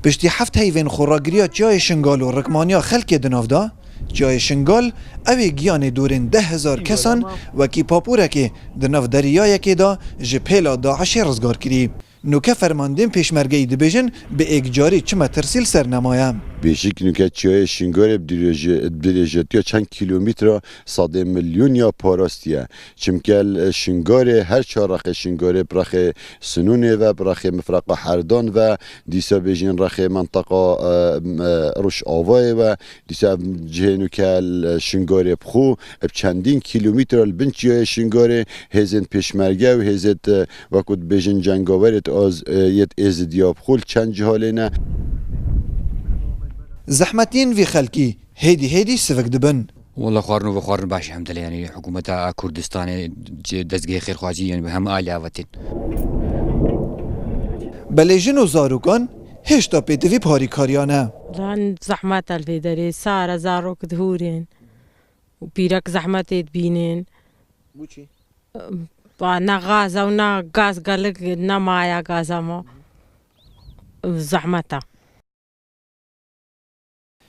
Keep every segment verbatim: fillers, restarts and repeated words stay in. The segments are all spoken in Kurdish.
Piştî heft heyvên xweragiriya Çiyayê Şingal û rikmaniya xelkê di nav de, Çiyayê Şingal ew ê giyanê dorên deh hezar kesan wekî papûrekê di nav deriyayekê de ji pêla DAIŞê rizgar kirî. Nûke fermandên pêşmergeyî dibêjin bi êkcarî çi metirsî li ser nemaye. Bêjik nûke Çiyayê Şingalê bi dirêje-, bi dirêjetiya çend kîlometre sedê milyon ya parastiye. Çimke li Şingalê her çar rexê Şingalê bi rexê Sinûnê ve, bi rexê Mifraqa Herdan ve, dîsa bêjin rexê menteqa, e, m-, e, Rojavayê ve, dîsa ev cihê nûke li Şingalê bi xwe bi çendîn kîlometre li bin Çiyayê Şingalê hêzên pêşmerge û hêzê, e, wekû dibêjin cengawerê, e, yêt Êzidiya bi xwe li çend ciha lê ne. Zehmetiyên vî xelkî hêdî hêdî sivik dibin. Wela xwarin û vexwarin baş e, hemdilê, yanî hikûmeta Kurdistanê, c-, dezgehê xêrxwazî, yanî bi hemî alî avêtin. Belê jin û zarokan hêşta pêtivî bi harîkariya ne. Lan zehmet e li vê derê, sar e, zarok dihûrên û pîrek zehmetê dibînin. Bo çi? Ba ne gaz e û ne gaz, gelek nemaye gaza me. Zehmet e.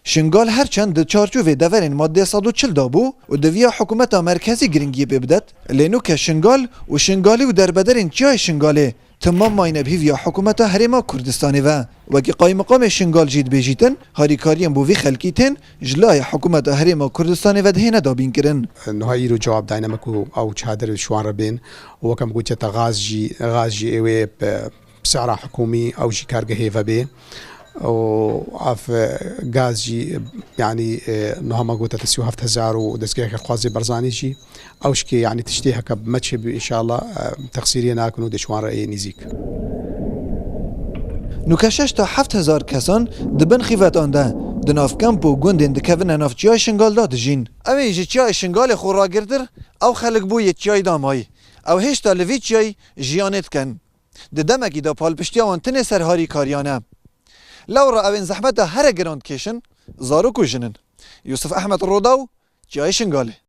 Şingal her çend di çarçovê deverên madde sed û çil de bû û diviya hikûmeta merkezî giringiyê pê bidet, lê nûke Şingal û Şingalî û derbederên Çiyayê Şingalê timam mayne bi hîviya hikûmeta Herêma Kurdistanê ve. Wekî qaymiqamê Şingal jî dibêjîtin, harîkariyên bo vî xelkî tên ji layê hikûmeta Herêma Kurdistanê ve dihêne dabînkirin. Niha îro cewab dayne me ku ew çadir ji wan re bên û weke min gotiye te gaz jî, gaz jî ê wê bi bi sehra hikûmî ew jî kargehê vebê. Û ev, e, gaz jî, e, yanî, e, niha me gote te sî û heft hezar û dezgehê xêrxwazê Berzanî jî ew jî ke, yanî tiştê heke bi me çêbû, înşallah, e, texsîriyê nakin û dê ji wan re ê nîzîk. Nûke şeş ta heft hezar kesan di bin xîvetan de, di nav kemp û gundên dikevine nav Çiyayê Şingal de dijîn. Ew ên ji Çiyayê Şingalê xwe ragirtir, ew xelk bû yê çiyayî de mayî. Ew hêşta li vî çiyayî jiyanê dikin. Di demekî de palpiştiya wan tinê ser harîkariyan e. Lewra ew ên zehmeta here giran dikêşin, zarok û jin in. Yûsif Ehmed Rodaw, Çiyayê Şingalê.